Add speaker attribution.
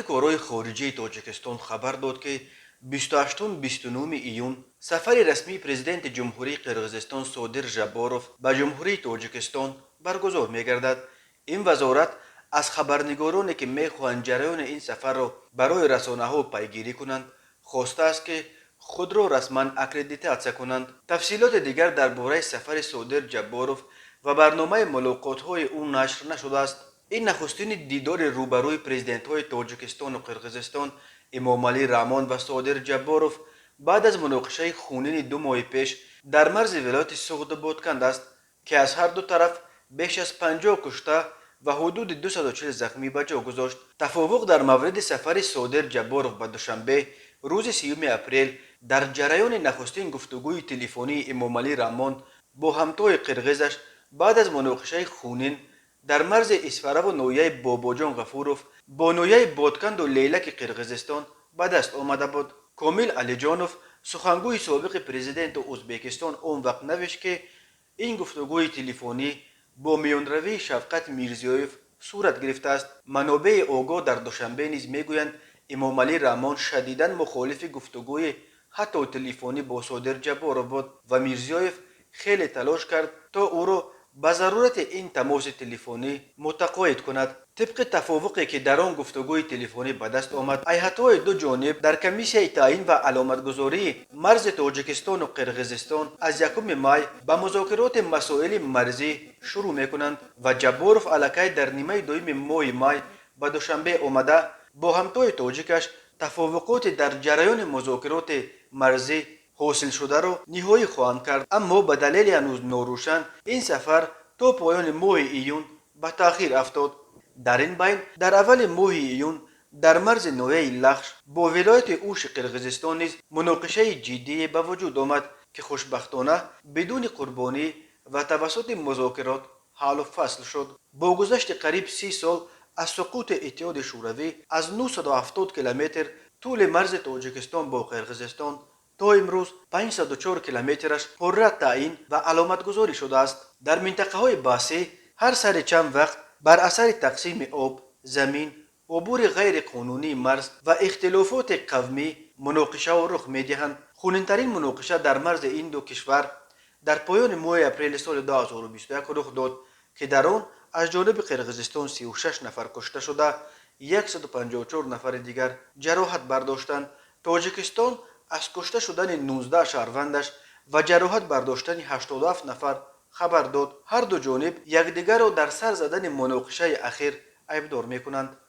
Speaker 1: Вазорати корҳои хориҷии Тоҷикистон хабар дод, ки 28-29 июн сафари расмии президенти Ҷумҳурии Қирғизистон Содир Жабборов ба Ҷумҳурии Тоҷикистон баргузор мегардад. Ин вазорат аз хабарнигороне, ки мехоҳанд ҷараёни ин сафарро барои расонаҳо пайгирӣ кунанд, хостааст, ки худро расман аккредитатсия кунанд. Тафсилоти дигар дар бораи сафари Содир Ҷабборов ва барномаи мулоқотҳои ӯ нашр нашудааст. Ин нахустини дидори рӯбарӯи президентҳои Тоҷикистону Қирғизистон Эмомалӣ Раҳмон ва Содир Ҷабборов баъд аз муноқишаи хунини 2 моҳи пеш дар марзи вилояти Суғду Ботканд аст, ки аз ҳар ду тараф беш аз 50 кушта ва ҳудуди 240 захмӣ ба ҷо гузошт. Тафовуқ дар мавриди сафари Содир Ҷабборов ба Душанбе рӯзи 30 апрел дар ҷараёни нахустин гуфтугӯи телефонии Эмомалӣ Раҳмон бо ҳамтои қирғизаш баъд аз муноқишаи хунин дар марзи Исфараву ноҳияи Бобоҷон Ғафуров бо ноҳияи Ботканду Лейлаки Қирғизистон ба даст омада буд. Комил Алиҷонов, сухангӯи собиқи президенту Ӯзбекистон, он вақт навишт, ки ин гуфтугӯи телефонӣ бо миёнравии Шавкат Мирзиёев сурат гирифтааст. Манобеи огоҳ дар Душанбе низ мегӯянд, Эмомалӣ Раҳмон шадидан мухолифи гуфтугӯи ҳатто телефонӣ бо Содир Ҷабборов буд ва Мирзиёев хеле талош кард, то ӯро ба зарурати ин тамоси телефонӣ мутақоид кунад. Тибқи тафовуқе, ки дар он гуфтугӯи телефонӣ ба даст омад, ҳайатҳои ду ҷониб дар комиссияи таъин ва аломатгузории марзи Тоҷикистону Қирғизистон аз 1 май ба музокироти масоили марзӣ шурӯъ мекунанд ва Ҷабборов аллакай дар нимаи дуюми моҳи май ба Душанбе омада, бо ҳамтои тоҷикаш тафовуқоти дар ҷараёни музокироти марзӣ ҳосилшударо ниҳоӣ хоҳанд кард. Аммо ба далели ҳанӯз норӯшан ин сафар то поёни моҳи июн ба таъхир афтод. Дар ин байн дар аввали моҳи июн дар марзи ноҳияи Лахш бо вилояти Уши Қирғизистон низ муноқишаи ҷиддие ба вуҷуд омад, ки хушбахтона бидуни қурбонӣ ва тавассути музокирот ҳаллу фасл шуд. Бо гузашти қариб 30 сол аз суқути Иттиҳоди Шӯравӣ, аз 970 километр тӯли марзи Тоҷикистон бо Қирғизистон то имрӯз 504 километраш пурра таъин ва аломатгузорӣ шудааст. Дар минтақаҳои баҳсӣ ҳар сари чанд вақт бар асари тақсими об, замин, убури ғайриқонунии марз ва ихтилофоти қавмӣ муноқишаҳо рух медиҳанд. Хунинтарин муноқиша дар марзи ин ду кишвар дар поёни моҳи апрели соли 2021 рух дод, ки дар он аз ҷониби Қирғизистон 36 нафар кушта шуда, 154 нафари дигар ҷароҳат бардоштанд. Тоҷикистон аз кушта шудани 19 шаҳрвандаш ва ҷароҳат бардоштани 87 нафар хабар дод. Ҳар ду ҷониб якдигарро дар сар задани муноқишаи ахир айбдор мекунанд.